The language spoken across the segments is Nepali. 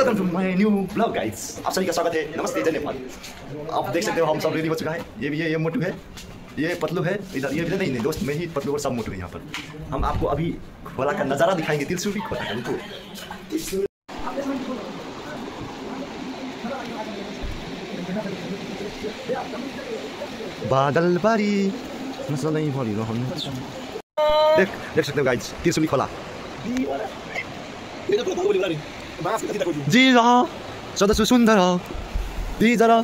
Welcome to my new blog guys. आप सभी का स्वागत है। नमस्ते, जय नेपाल। आप देख सकते हो हम सब रेडी हो चुका है। ये मोटू है, ये पतलू है, इधर ये नहीं दोस्त मैं ही पतलू और सब मोटू है। यहाँ पर हम आपको अभी खोला का नज़ारा दिखाएंगे। त्रिशूली खोला का बादल बारी नहीं भरी देख सकते हो गाइस, त्रिशूली खोला। जी रहा सदस्य सुंदर जी जरा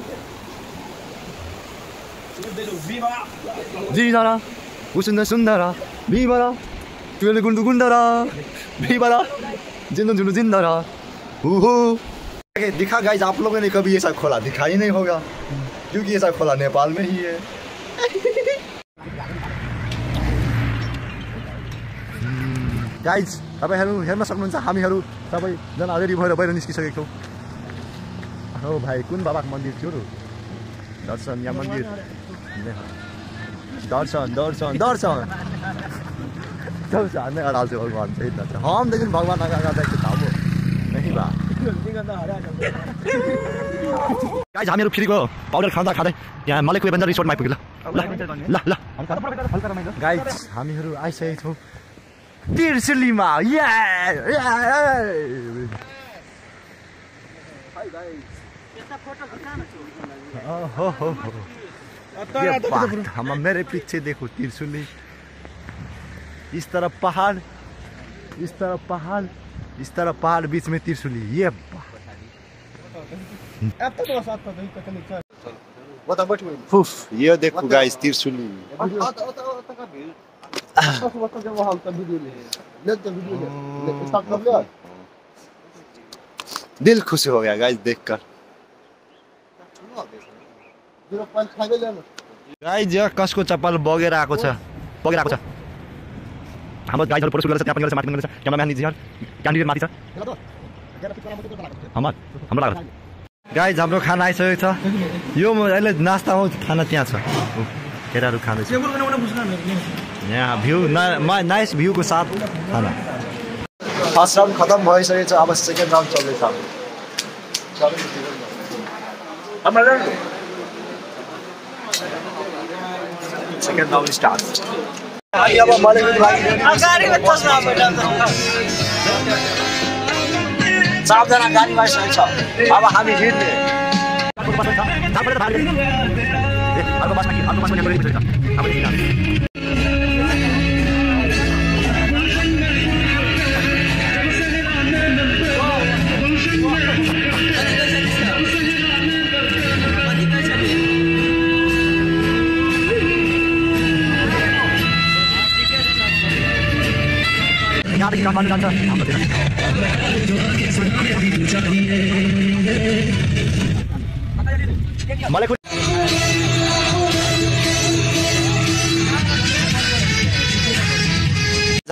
जी जरा सुंदर सुंदरा भी बड़ा तुझे गुंडू गुंडरा भी बड़ा जिंदू जुनू जिंदरा दिखा गाइस। आप लोगों ने कभी ऐसा खोला दिखा ही नहीं होगा, क्योंकि ऐसा खोला नेपाल में ही है। गाइज तपाईहरु हेर्न सक्नुहुन्छ, हामीहरु सबैजना रेडी भएर बाहिर निस्किसकेको छौं। हो भाइ, कुन बाबाको मन्दिर थियो र? दर्शन या मन्दिर दर्शन दर्शन दर्शन दर्शन ने अडाल से भगवान से इतना हम लेकिन भगवान आगा देख था वो नहीं बा। गाइज हामीहरु फ्रीको पाउडर खाँदा खाँदै यहाँ मलेक वेबन्जर रिसोर्टमा आइपुग्यो। ल ल गाइज हामीहरु आइसकेको छौं त्रिशूलीमा। हम मेरे पीछे देखो त्रिशूली, इस तरफ पहाड़, इस तरफ पहाड़, इस तरफ पहाड़, बीच में त्रिशूली। ये देखो गाइस त्रिशूली। दिल खुश हो गया गाइस देखकर। गाइस यो कसको चप्पल बगेर आएको छ, बगेर आएको छ। हाम्रो गाइसहरु फोटो सुट गर्छ, त्यहाँ पनि गर्छ, माथि पनि गर्छ। क्यामेराम्यान निजी यार क्यान्डिडेट माथि छ। हाम्रो लाग्छ गाइस। हाम्रो खाना आइसकेको छ। यो अहिले नास्ता हो, खाना त्यहाँ छ। केराहरु खाँदैछ यहाँ। भ्यू नाइस भ्यू को साथ खाना। फर्स्ट राउन्ड खत्म भइसकेको छ, अब सेकेन्ड राउन्ड चल्दैछ। Second round start. अब सबजना गाडी भइसकेको छ, अब हामी हिँड्ने।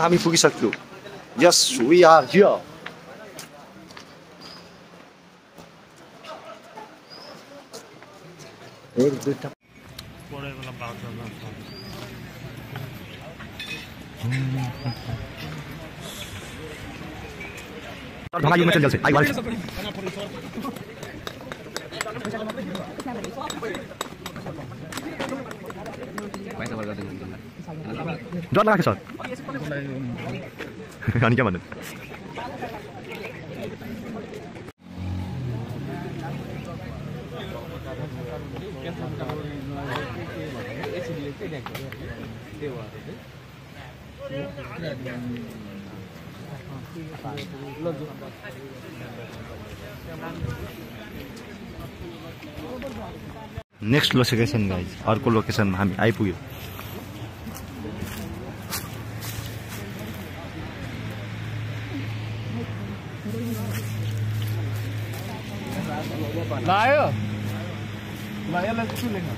हामी पुगिसक्यौं। यस वी आर हियर। एक दुईटा भागा में चल जाए। आई वाले डर लगा के सर अनि क्या भन्नु। नेक्स्ट लोकेसन गाइज, अर्को लोकेसनमा हामी आइपुग्यौं। लायो लायोलाई के लेख्नु?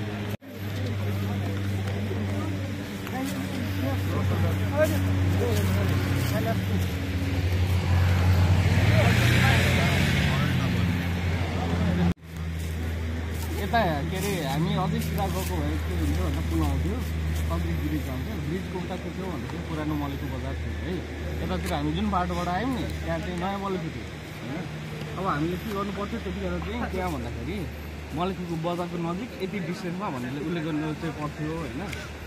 यता के अरे हामी अझै सिधा गएको भए के हुन्छ भन्दा पुल आउँथ्यो, कङ्क्रिट ब्रिज आउँछ। ब्रिजको उता के थियो भन्दा चाहिँ पुरानो मलेको बजार थियो है। यतातिर हामी जुन बाटोबाट आयौँ नि, त्यहाँ चाहिँ नयाँ मलेको थियो होइन। अब हामीले के गर्नु पर्थ्यो त्यतिखेर चाहिँ त्यहाँ भन्दाखेरि मलेखुको बजारको नजिक यति डिस्टेन्समा भन्ने उसले गर्नु चाहिँ पर्थ्यो होइन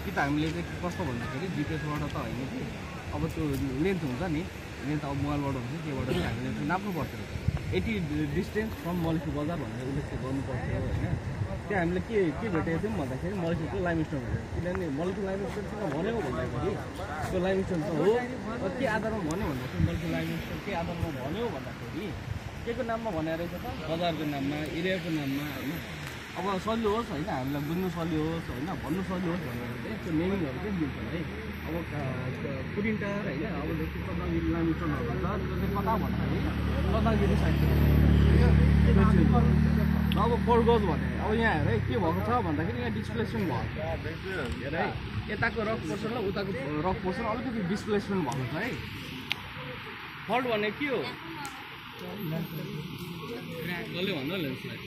कि त हामीले चाहिँ कस्तो भन्दाखेरि जिपिएसबाट त होइन कि अब त्यो लेन्थ हुन्छ नि लेन्थ अब मोबाइलबाट हुन्छ त्योबाट चाहिँ हामीले चाहिँ नाप्नु पर्थ्यो 80 डिस्टेन्स फ्रम मलेखु बजार भनेर उसले चाहिँ गर्नु पर्थ्यो होइन त्यहाँ हामीले के भेटेको थियौँ भन्दाखेरि मलेखुको लाइमस्टोन भेट्यो किनभने मलेखु लाइमस्टोनसँग भन्यो भन्दाखेरि त्यो लाइमस्टोन त हो के आधारमा भन्यो भन्दाखेरि मलेखु लाइमस्टोन के आधारमा भन्यो भन्दाखेरि के को नाममा भनेर रहेछ त बजारको नाममा एरियाको नाममा होइन अब सजिलो होस् होइन हामीलाई बुझ्नु सजिलो होस् होइन भन्नु सजिलो होस् भनेर चाहिँ त्यो नेमिङहरू चाहिँ दिन्छ है अब पुरिन्टार होइन अब जस्तो चन्द्रगिरी लामिस्टोनहरू छ त्यो चाहिँ कता भन्दाखेरि चन्द्रगिरी साइड अब फोरगोज भने अब यहाँ हेर है के भएको छ भन्दाखेरि यहाँ डिस्प्लेसमेन्ट भएको हेर है यताको रक पोर्सन र उताको रक पोर्सन अलिकति डिस्प्लेसमेन्ट भएको छ है फल्ट भने के हो जसले भन्दा ल्यान्डस्लाइड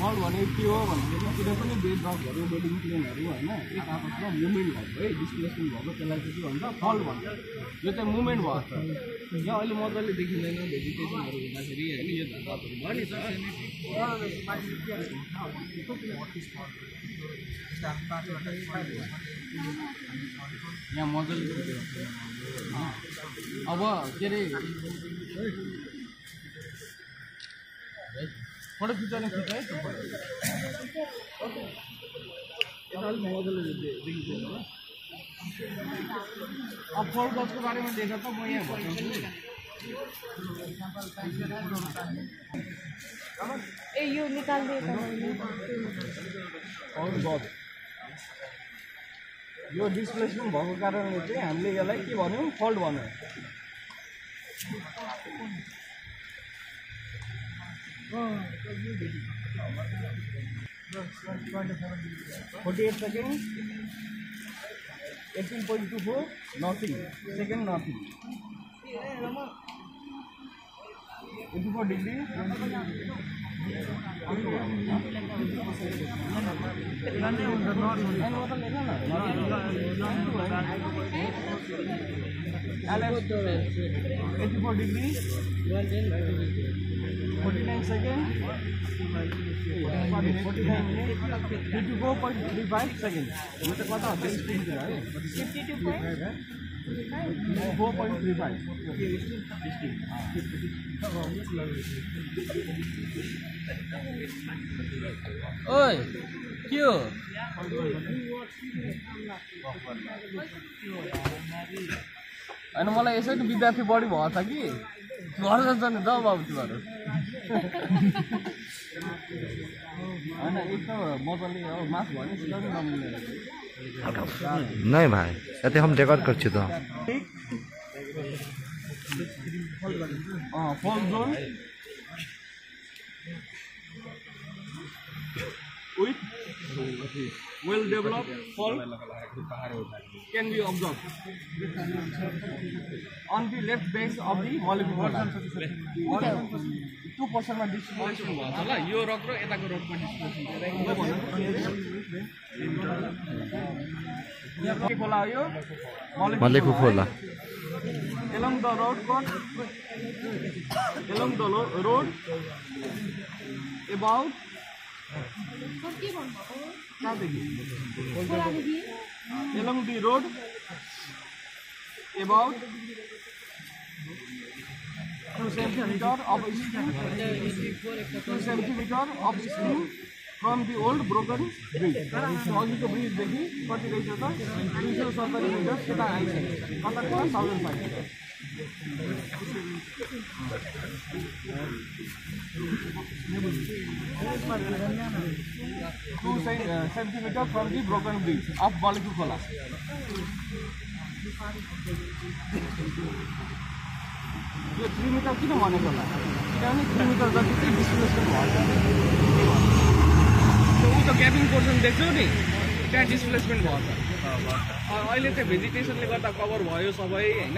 फल्ट भने के हो भन्दाखेरि कुनै पनि बेड रकहरू बेडिङ प्लेनहरू होइन एक आपसमा मुभमेन्ट भएको है डिस्प्लेसमेन्ट भएको त्यसलाई चाहिँ के भन्छ फल्ट भन्छ यो चाहिँ मुभमेन्ट भएको छ यहाँ अहिले मजाले देखिँदैन भेजिटेसनहरू हुँदाखेरि होइन यो धागाहरू भयो नि यहाँ मजाले अब के अरे फोटो खिचाउने खिच है यता अलिक मजाले देखिँदैन होला अब फोर गजको बारेमा देखेर त म यहाँ भन्छु ए यो निकाल्दिएको फोर गज यो डिस्प्लेसमेन्ट भएको कारणले चाहिँ हामीले यसलाई के भन्यौँ फल्ट भन्यौँ 48 seconds, 18.24, nothing, second nothing. 84 degrees. Alex, 84 degrees. 49 seconds. 49 minutes. 52.35 seconds. What is the speed? 4.35. Oi, क्यों? अनि मलाई यसै त विद्यार्थी बढी भयो छ कि घर जान्छ नि जाऊ बाबु तिमीहरू हैन एक त मजाले अब मास भने सिधै नमिल्ने नहीं भाई ऐसे हम रिकॉर्ड कर चुके हैं fall John with well developed fall can be observed on the left base of the molecule 2% मा डिस्प्लेसमेन्ट भएको छ ल यो रक र यताको रकको डिस्प्लेसमेन्ट के खोला यो मलेखु खोला along the road about along the road about 2 centimeter of stream from the old broken bridge. अघिको ब्रिज देखि कति रहेछ त 270 मिटर त्यता आइसक्यो कता 1005 2 centimeter from the broken bridge of Maleku Khola. यो 3 मिटर किन भनेको होला किनभने 3 मिटर जति चाहिँ डिस्प्लेसमेन्ट भयो त्यो उता ग्यापिङ पोर्सन देख्छौ नि त्यहाँ डिस्प्लेसमेन्ट भयो अहिले चाहिँ भेजिटेसनले गर्दा कभर भयो सबै हैन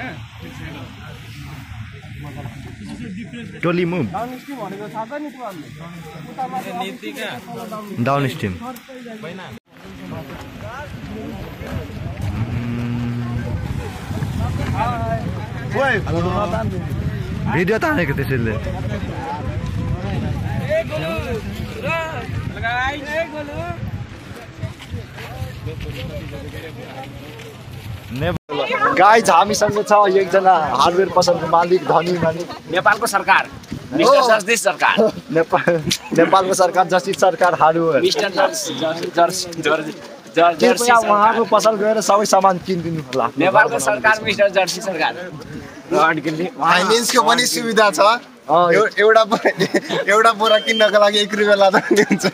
टोली मुभ डाउन स्ट्रिम भनेको थाहा छ नि तिमीहरूले उतामा डाउन स्ट्रिम भिडियो तानेको त्यसैले गाइज हामीसँग छ एकजना हार्डवेयर पसलको मालिक धनी मालिक नेपालको सरकार मिस्टर जस्टिस सरकार नेपालको सरकार जस्टिस सरकार हार्डवेयर मिस्टर कृपया उहाँको पसल गएर सबै सामान किनिदिनु होला नेपालको सरकार मिस्टर जस्टिस सरकार फाइनेन्सको पनि सुविधा छ एउटा बोरा किन्नको लागि 1 रुपैयाँ लादा पनि हुन्छ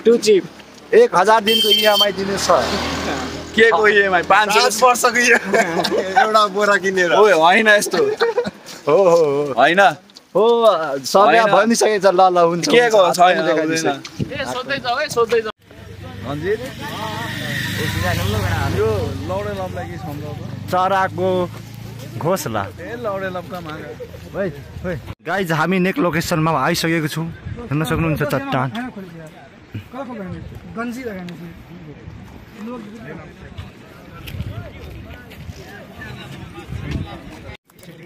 टु चिप 1000 दिनको इएमआई दिनु छ के को इएमआई 5 वर्षको एउटा बोरा किनेर होइन यस्तो हो होइन हो समय भनिसकेछ ल हुन्छ के को छैन सोध्दै जाऊ रञ्जित यो लौडे लपलाई के सम्झाउँछ चराको घोसला लौडे लपका माग गाइज हामी नेक्स्ट लोकेसनमा आइसकेको छौँ हेर्न सक्नुहुन्छ चट्टान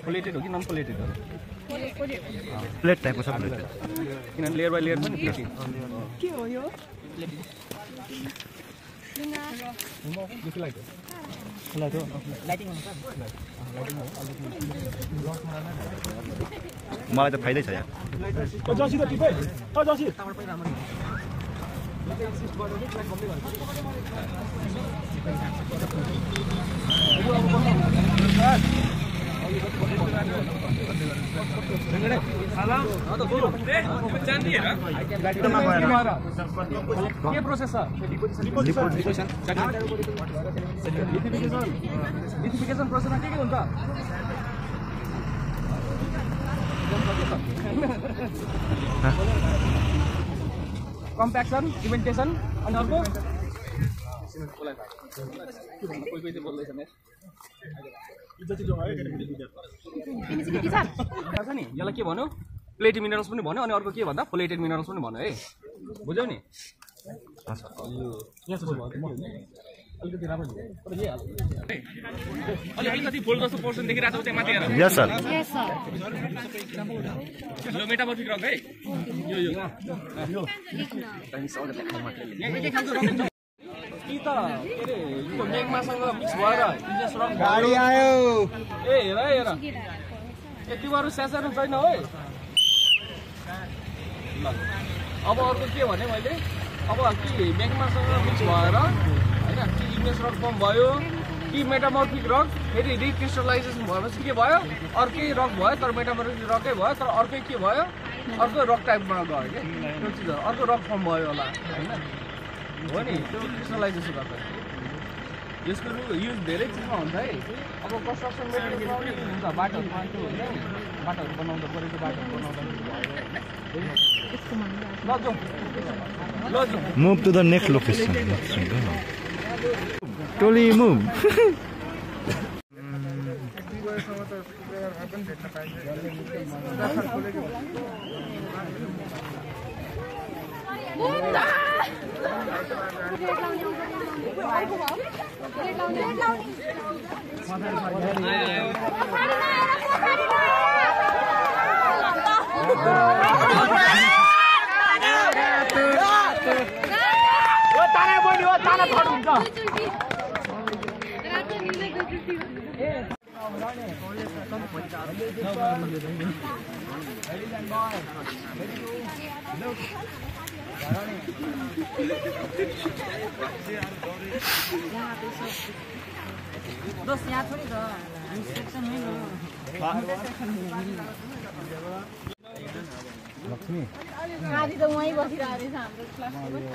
प्लेटेड हो कि नन प्लेटेड हो प्लेट टाइपको छ प्लेट किनभने लेयर बाई लेयर पनि प्लेटेड के हो यो मलाई त फाइदै छ यार के प्रोसेस छ लिथिफिकेसन प्रोसेसमा के हुन्छ कम्प्याक्सन सिमेन्टेसन अनि अर्को नि यसलाई के भन्यो प्लेटेड मिनरल्स पनि भन्यो अनि अर्को के भन्दा प्लेटेड मिनरल्स पनि भन्यो है बुझ्यौ नि अलिकति फुल जस्तो पोर्सन देखिरहेको छ त्यहाँ माथि हेर यस सर यो मेटामोर्फिक रक है यो कि त के रे यो मेगमासँग मिक्स भएर इजेस रक गाडी आयो ए हेर ए तिमीहरू स्यासेर छैन है ल अब अर्को के भने मैले अब कि मेगमासँग मिक्स भएर होइन कि इजेस रक फर्म भयो कि मेटामोर्फिक रक फेरि रिक्रिस्टलाइजेसन भएपछि के भयो अर्कै रक भयो तर मेटामोर्फिक रकै भयो तर अर्कै के भयो अर्को रक टाइपमा गयो क्या त्यो चिज अर्को रक फर्म भयो होला होइन हो नि त्यो क्रिस्टलाइजेसन गर्दा यसको युज धेरै चिजमा हुन्छ है अब कन्स्ट्रक्सन मेटेरियल्समा पनि हुन्छ बाटोहरू त्यो हुन्छ नि बाटोहरू बनाउँदा परेको बाटोहरू बनाउँदा Move to the next location. Totally move.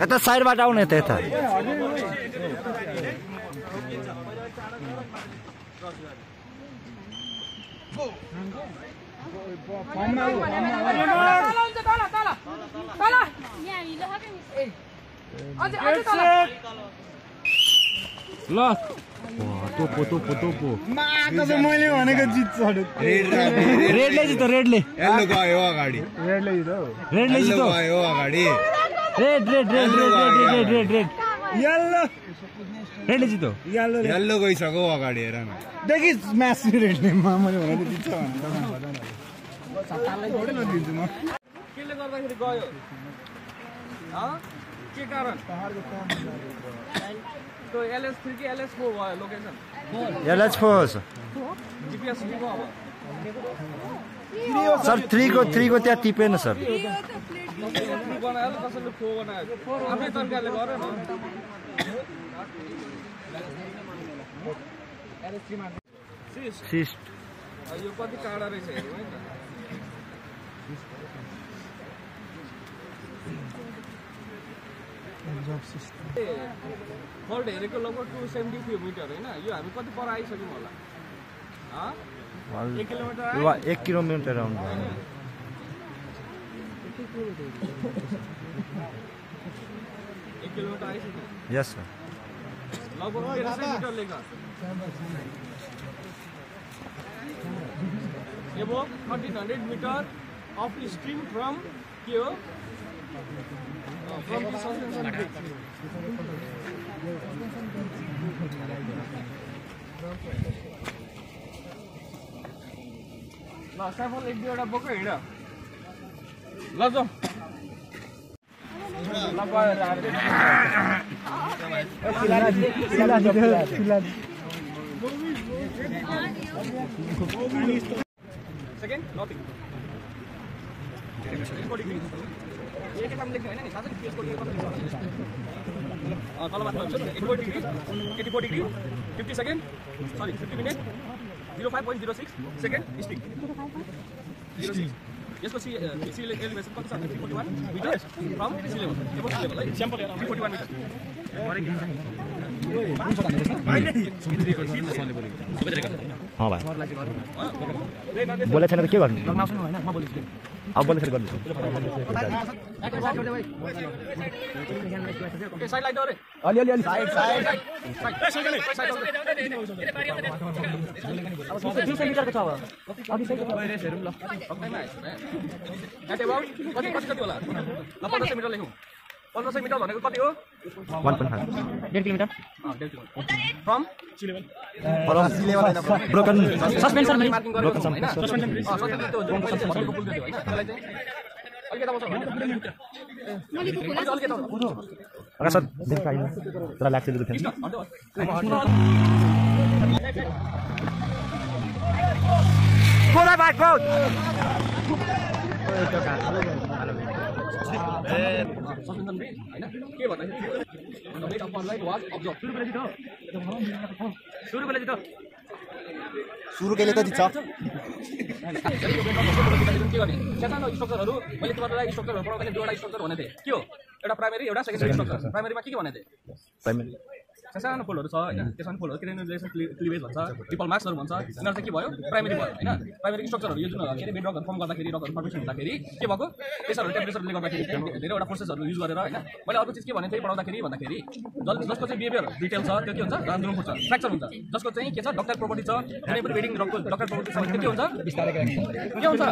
यता साइडबाट आउने त यता ल तोपो मैले भनेको जित्छ रेडले जित्यो रेडले यल्लो गयो अगाडि रेडले जित्यो गयो अगाडि रेड रेडले जित्यो यल्लो गइसक्यो अगाडि हेर न देखि म्याच रेडले मैले भनेको जित्छ दिन्छु म केले गर्दाखेरि गयो के कारण त्यो LS3 कि LS4 भयो लोकेसन LS4 GPS लिएको अब सर 3 को त्यहाँ टिपेन सर बनायो कसैले 4 बनायो आफ्नै तरिकाले गरे न सिस्ट यो कति टाढा रहेछ हेर्नु है त फल्ट हेरेको लगभग 270 किलोमिटर होइन यो हामी कति पर आइसक्यौँ होला 1 किलोमिटर 1 किलोमिटर आउनु 1 किलोमिटर आइसक्यो यस सर लगभग 1300 मिटर लेगा above 1300 meter of stream from here from the suspension bridge ल सफल एक दुईवटा बोको हिँड ल जाऊ ल सेकेन्ड नथिङ एक काम लेख्नु होइन नि थाहा छ नि त्यसको तलबाट 84 degree 50 second sorry 50 minute 05.06 second stick 06 यसको सी एलिभेसन कति छ 341 मिटर फ्रम सी लेभल है स्याम्पल 341 मिटर हाँ भाइ बोले छैन त के गर्नु अब बोले गर्नु साइड लाइट अरे अलि साइड अब 200 मिटरको छ अब अघि साइड रेस हेरौँ ल कति होला ल 1500 मिटर लेखौँ 1500 मिटर भनेको कति हो 1.5 1.5 kilometre from C level broken suspension marking गरेको छ हैन सस्पेन्सन ब्रिज त्यो जुन पहिले भएको पुल थियो हैन त्यसलाई चाहिँ अलिकति आउँछ अगा सर देखा आइला तर लाग्छ दुई थिएन पुरा बाइक रोड सस्पेन्सन ब्रिज हैन के भन्दाखेरि weight of light was observe सुरु केले कति छ के गर्ने सानो स्ट्रक्चरहरू मैले तपाईँलाई स्ट्रक्चरहरू पढाउँदा दुईवटा स्ट्रक्चर भनेको थिएँ के हो एउटा प्राइमेरी एउटा सेकेन्डरी स्ट्रक्चर प्राइमेरीमा के भनेको थिएँ प्राइमेरी सानो फोल्डहरू छ हैन त्यसमा फोल्डहरू क्रेनुलेसन क्लिवेज भन्छ ट्रिपल मार्क्सहरू भन्छ यिनीहरू चाहिँ के भयो प्राइमेरी भयो हैन प्राइमेरी स्ट्रक्चरहरू यो जुन के अरे बेडरकहरू फर्म गर्दाखेरि रकहरू फर्मेसन हुँदाखेरि के भएको प्रेसरहरू टेम्परेचरले गर्दाखेरि धेरैवटा प्रोसेसहरू युज गरेर हैन मैले अर्को चिज के भनेको थिएँ पढाउँदाखेरि जसको चाहिँ बिहेभियर डिटेल छ त्यो के हुन्छ राम्रोमा फुट्छ फ्र्याक्चर हुन्छ जसको चाहिँ के छ डक्टर प्रोपर्टी छ कुनै पनि वेडिङ रकको डक्टर प्रोपर्टी छ त्यो के हुन्छ के हुन्छ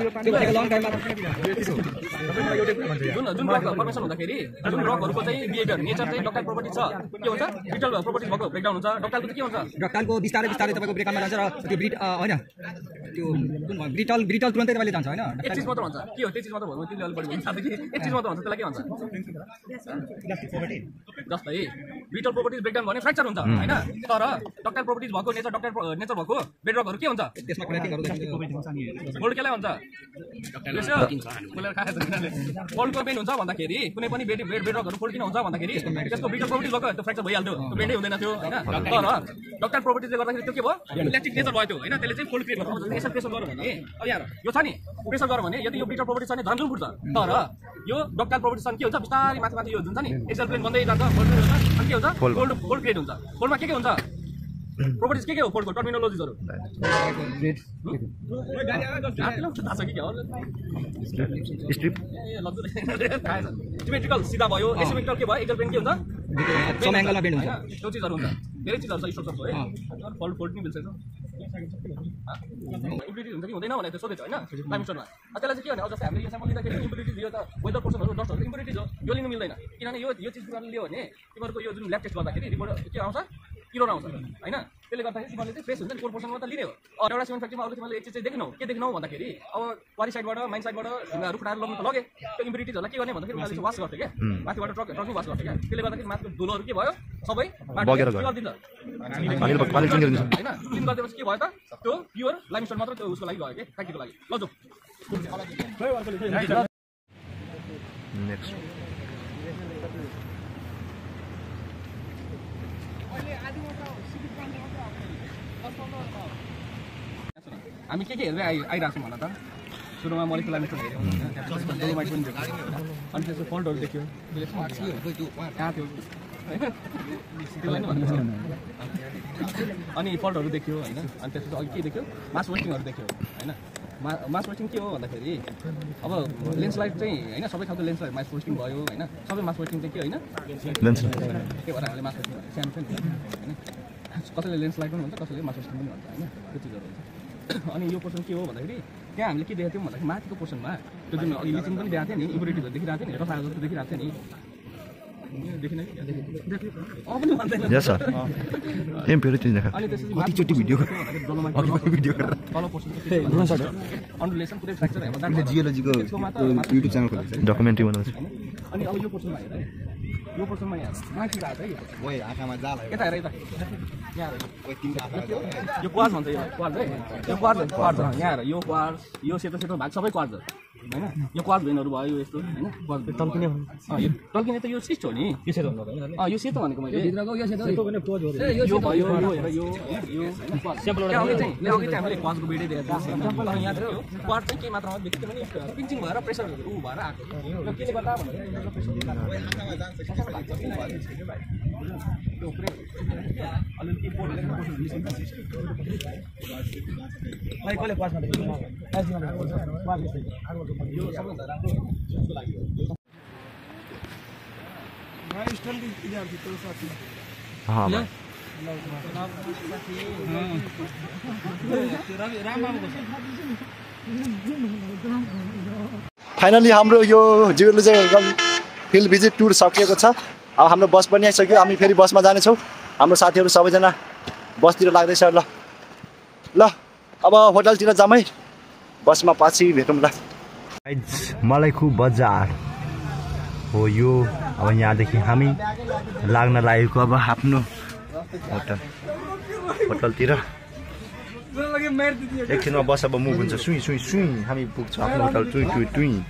जुन रक फर्मेसन हुँदाखेरि जुन रकहरूको चाहिँ बिहेभियर नेचर चाहिँ डक्टर प्रोपर्टी छ के हुन्छ डिटेल प्रोपर्टिज भएको ब्रेकडाउन हुन्छ डक्टालको चाहिँ के हुन्छ डक्टालको बिस्तारै तपाईँको ब्रेकडाउनमा जान्छ र त्यो ब्रिट होइन त्यो ब्रिटल तुरन्तै तपाईँले जान्छ होइन एक चिज मात्र भन्छ के हो त्यो चिज मात्र भन्नु तिमीले अलिक बढी भन्छ कि एक चिज मात्र भन्छ त्यसलाई के भन्छ जस्तै ब्रिटल प्रोपर्टिज ब्रेकडाउन भने फ्र्याक्चर हुन्छ हैन तर डक्टाइल प्रोपर्टिज भएको नेचर भएको बेडरकहरू के हुन्छ त्यसमा कनेक्टिङ फोल्ड केलाई हुन्छ फोल्डको बेन्ड हुन्छ भन्दाखेरि कुनै पनि बेडरकहरू फोल्ड किन हुन्छ भन्दाखेरि त्यसको ब्रिटल प्रोपर्टिज भएको त्यो फ्र्याक्चर भइहाल्थ्यो त्यो बेन्डै हुँदैन थियो हैन तर डक्टाइल प्रोपर्टिजले गर्दाखेरि त्यो के भयो इलेक्ट्रिक नेचर भयो त्यो हैन त्यसले चाहिँ फोल्ड क्रिएट गर्छ यसरी प्रेसर गर्यो भने अब यहाँ यो छ नि प्रेसर गर्यो भने यदि यो ब्रिटल प्रोपर्टिज छ भने झन् फुट्छ तर यो डक्टाइल प्रोपर्टिज छ के हुन्छ बिस्तारै माथि यो जुन छ नि एक्सेल प्लेन बन्दै जान्छ फोल्ड हुन्छ अनि के हुन्छ फोल्ड क्रिएट हुन्छ फोल्डमा के हुन्छ प्रोपर्टिज के हो फोल्डको टर्मिनोलोजिजहरु स्ट्रिप सिमेट्रिकल सिधा भयो एसिमेट्रिकल के भयो एकल प्लेन के हुन्छ सम एंगलमा बेन्ड हुन्छ त्यो चीजहरु हुन्छ धेरै चिजहरू छ स्ट्रक्चर है फोल्ड नि मिल्छ इम्प्युरिटी हुन्छ कि हुँदैन भनेर त्यो सोधेछ होइन लाइमस्टोनमा त्यसलाई चाहिँ के भने जस्तै हामीले यसमा लिँदाखेरि इम्प्युरिटी दियो त वेदर पोर्सनहरू डस्टहरू इम्प्युरिटी हो यो लिनु मिल्दैन किनभने यो चिज लियो भने तिमीहरूको यो जुन ल्याब टेस्ट गर्दाखेरि रिपोर्ट के आउँछ किरो आउँछ होइन त्यसले गर्दाखेरि तिमीले चाहिँ फ्रेस हुन्छ नि कोर पोर्सनमा त लिने हो एउटा सिमेन्ट फ्याक्ट्रीमा अरू तिमीले एक चिज चाहिँ देखिनौ के देखिनौ भन्दाखेरि अब क्वारी साइडबाट माइन साइडबाट ढुङ्गाहरू फुटाएर लग्नु त लगे त्यो इम्प्युरिटिजहरूलाई के गर्ने भन्दाखेरि उनीहरूले चाहिँ वास गर्थ्यो क्या माथिबाट ट्रकिङ वास गर्थ्यो क्या त्यसले गर्दाखेरि माथिको धुलोहरू के भयो सबै बगेर होइन क्लिन गरिदिएपछि के भयो त त्यो प्योर लाइमस्टोन मात्र त्यो उसको लागि भयो कि फ्याक्ट्रीको लागि ल जो नेक्स्ट हामी के हेर्दै आइरहेको छौँ भन त सुरुमा मलिकुलर लाइमस्टोन हेऱ्यौँ डोलोमाइट पनि देख्यो अनि त्यसको फल्टहरू देख्यो कहाँ थियो त्यसलाई नै अनि फल्टहरू देख्यो होइन अनि त्यसपछि अघि के देख्यो मास वेस्टिङहरू देख्यो होइन मास वेस्टिङ के हो भन्दाखेरि अब लेन्सलाइट चाहिँ होइन सबै खालको लेन्सलाइट मास वेस्टिङ भयो होइन सबै मास वेस्टिङ चाहिँ के होइन के भएर हामीले मास वेस्टिङ सानो सानो होइन कसैले लेन्सलाइट पनि भन्छ कसैले मास वेस्टिङ पनि भन्छ होइन त्यो चिजहरू हुन्छ अनि यो पोर्सन के हो भन्दाखेरि त्यहाँ हामीले के देखेको थियौँ भन्दाखेरि माथिको पोर्सनमा त्यो जुन अघि लिचिङ पनि देखाएको थियो नि इम्प्युरिटिजहरू देखिरहेको थियो नि रसायन जस्तो देखिरहेको थियो नि यस सर इम्प्युरिटी देखा अनि त्यसपछि कतिचोटि भिडियो अन्डुलेसन पुरै फ्र्याक्चर हेर्दा जियोलोजीको युट्युब च्यानल खोलेको छ डकुमेन्ट्री बनाउँछ अनि अब यो पोर्सनमा हेर यो पोर्सनमा यहाँ माथि आएको है ओइ आँखामा जाल यता हेर यता यहाँ यो क्वार्ज भन्छ यो क्वार्ज है यो क्वार्ज यहाँ हेर यो क्वार्ज यो सेतो सेतो भाग सबै क्वार्ज होइन यो क्वार्ज भेनहरू भयो यस्तो होइन टल्किने टल्किने त यो सिस्ट हो नि यो सेतो यो सेतो भनेको मैले यो भयो यो हेर यो अघि चाहिँ हामीले क्वार्जको भिडियो देखेको थियौँ तर यहाँ चाहिँ क्वार्ज चाहिँ के मात्रामा देखियो भने पिन्चिङ भएर प्रेसर ऊ भएर आएको र केले गर्दा हाँ भाई फाइनली हाम्रो यो जियोलोजी फिल्ड भिजिट टुर सकिएको छ अब हाम्रो बस पनि आइसक्यो हामी फेरि बसमा जानेछौँ हाम्रो साथीहरू सबैजना बसतिर लाग्दैछ ल ल अब होटलतिर जाउँ है बसमा पछि भेटौँ ल मलाइखु बजार हो यो अब यहाँदेखि हामी लाग्न लागेको अब आफ्नो होटलतिर एकछिनमा बस अब मुभ हुन्छ सुई हामी पुग्छौँ आफ्नो होटल टुई